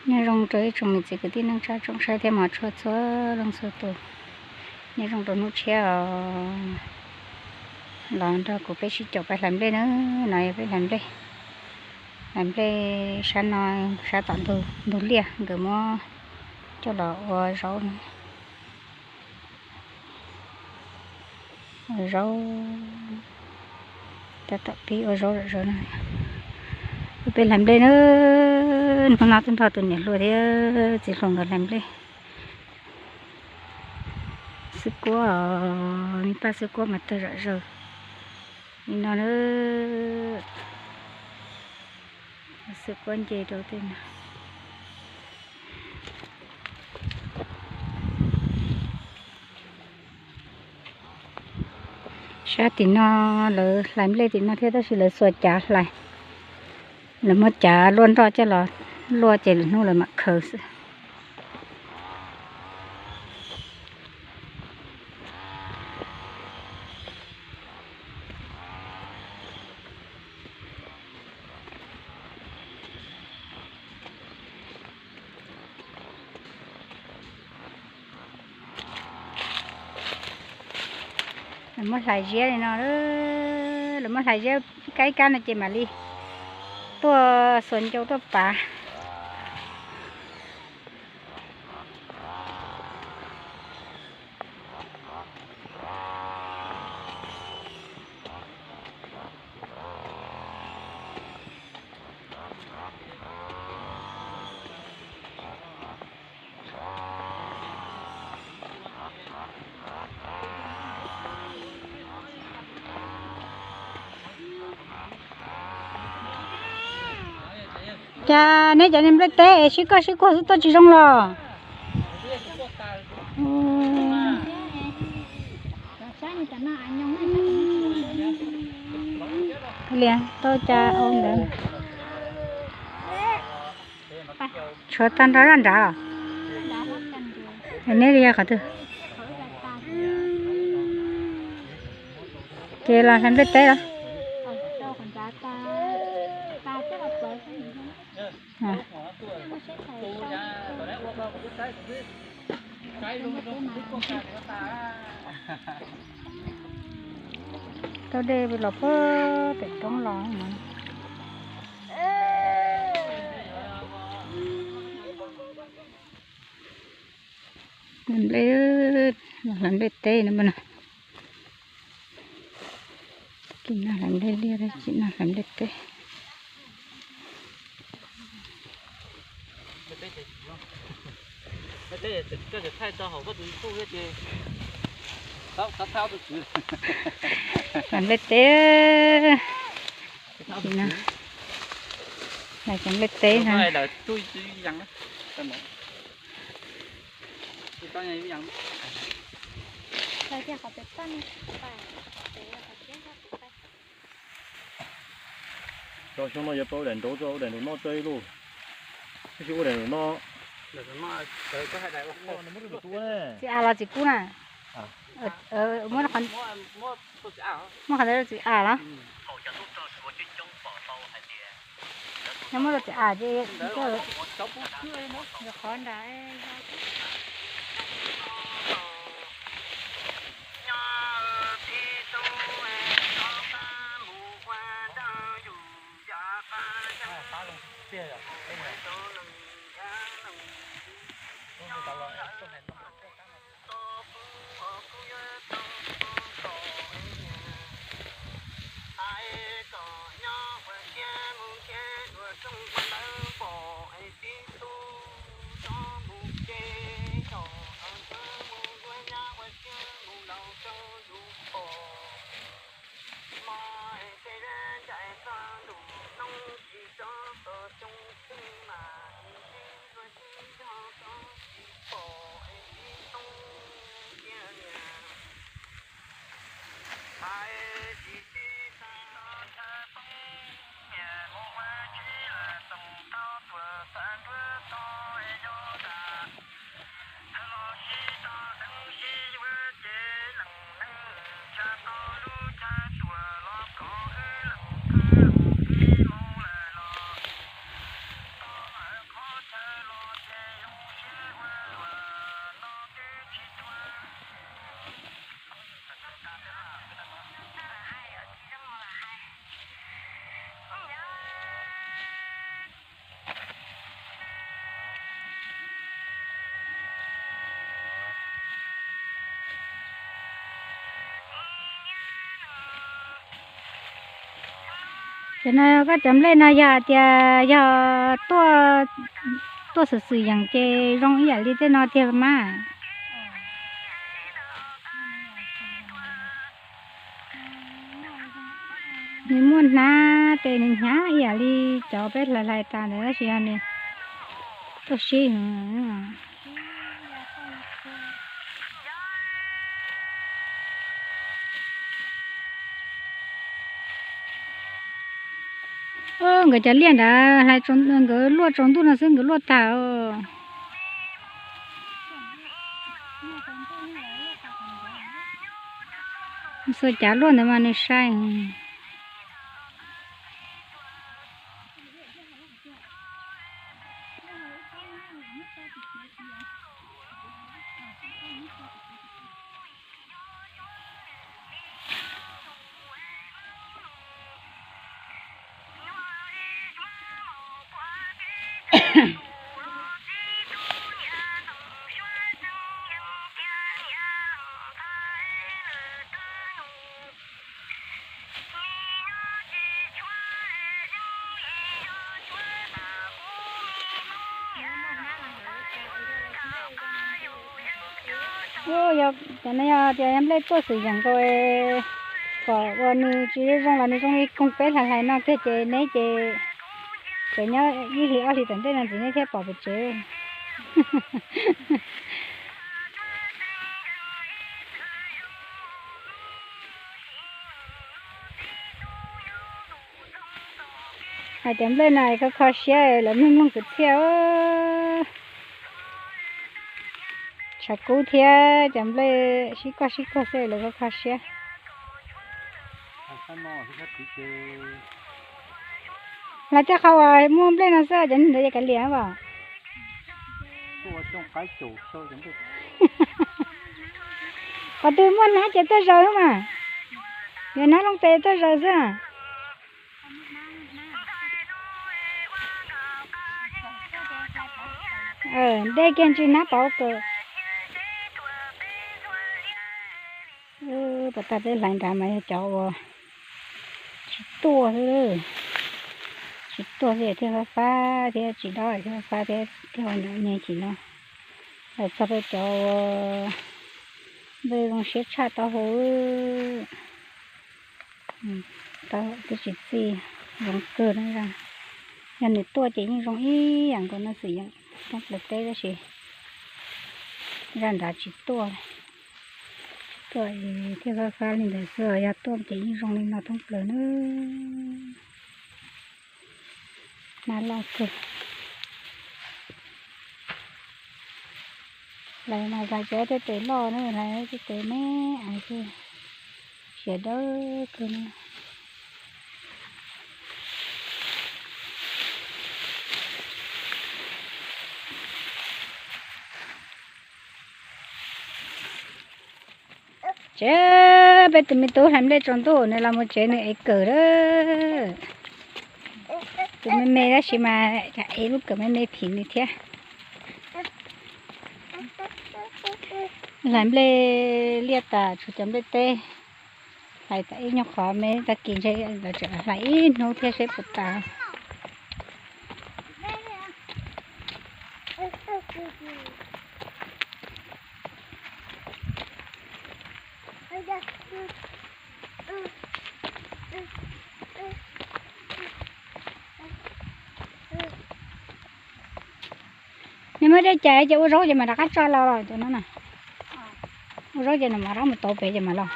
Nyob zoo rau ib tsoom niam txiv kwv tij neej tsa tsoom saib thiab mog tshua txhua leej txhua tus. Nyob zoo rau hnub tshiab os, los nrog kuv peb sib caum pais hlais nplej na. No yog peb hlais nplej, hlais nplej sab no, sab tom ntug, ntug liaj nkawd muab coj los ua zaub no. Ua zaub, tab tom pib ua zaub zom zaws no. Peb hlais nplej na, hnub no tuaj nrog tus niam hluas thiab txiv hluas nkawd hlais nplej. Xwb kuab, me paj xwb kuab mas tawg zom zaws li no na. Xwb kuab nce rau tej no. Sab tim no lawv hlais nplej tim no thiab tab sis lawv xuas cav hlais. Lawv muab cav luaj nroj coj los luaj ces lwm hnub lawv mam khaws xwb. Lawv muab hlais ziab li no, lawv muab hlais ziab ib kab ib kab no ces mam li tuaj xuas ncau tuaj pav. Cas neb cov niag nplej teb sib koj sib kuag xwb tuaj tsis zoo los? Li tau cas ua ntawd. Tshuav tag nrho zaj nrad los? Neb li yog qhov twg? Ces los hlais nplej teb los? Tau dej los puag pem roob los no. Nplej, hlais nplej teb no mas no. Tsis noj hlais nplej liaj, tsis noj hlais nplej teb. Hlais nplej teb, hlais cov nplej teb no. Cov xyoob no yuav tau ua daim nraud tso, ua daim nraud no tso ib lub. Tab sis ua daim nraud no. Txiv av los txiv kub na? Muab qhov ntawd txiv av los? Yog muab rau txiv av ces qhov nrad. Cov no koj cov nplej no yog hais tias yog tuaj xwm xwm yeem ces zoo ib yam li tej no tiag mas. Nws muaj hnab tes nws hnyav ib yam li cov peb hlais hlais tas ntawd tab sis yog nws tuaj sib. Nkawd cov liaj nrad, nkawd luaj tsaus ntuj no xwb nkawd luaj tag os. Xuas cav luaj ntawd mas nws sai. Cov no yog tias nplej tuaj xwm yeem nkaus, kom uas nws tsis zoo los nws zoo li koog peb hlais hlais no kiag ces neb ces tseem nyob ib hlis ob hlis tom ntej no ntxiv neb thiaj pom pem tsev. Hais cov nplej no kho kho siab lawv mloog mloog kwv txhiaj. Tshav kub thiab cov nplej sib koj sib kog xwb lawv kho kho siab. Los tej qhov uas muaj nplej no xwb cov ntawd yog kav liam as. Qhov twg muaj hnab ces tuaj zaws mas. Yog hnab looj tes tuaj zaws xwb. Dej kiag ntsis hnab pauv kawg. Pas tag peb hlais nrad mas yog cov uas tsis tuaj xwb, tsis tuaj xwb thiaj fab fab thiab tsis dob thiaj fab fab thiab thiaj ua nyuam nyeg chim no. Hais txog rau cov uas nplej zoo siab tshaj taub hau, taub hau twb tsis txij, zoo kawg na. Yog nws tuaj ces yeej zoo ib yam nkaus no xwb, thoob plaws teb tab sis zaj nrad tsis tuaj, tsis tuaj thiaj fab fab li ntawd xwb, yog tuaj ces yeej zoo li no thoob plaws na. Hnab loj kawg. Hlais mas hlais cov tej tes loj na, hlais tej tes me ais xwb, siav dawb kawg na. Tsev, peb tus me tub hlais nplej tsaus ntuj nws los mus tsev nws ev kawm lawm. Tus me me tab sis mas cas ev lub kawm me me phim nws thiab. Hlais nplej liaj tas tshuav cov nplej teb. Hlais tas ib nyuag qhov me tag kis ntshe lawv tseem hlais ib hnub thiab seb puas tas. Nws muaj dej cais ces ua zaub ces mam rov qab tso los los cov no na. Ua zaub ces nws mam rov mus tauv pem ces mam los.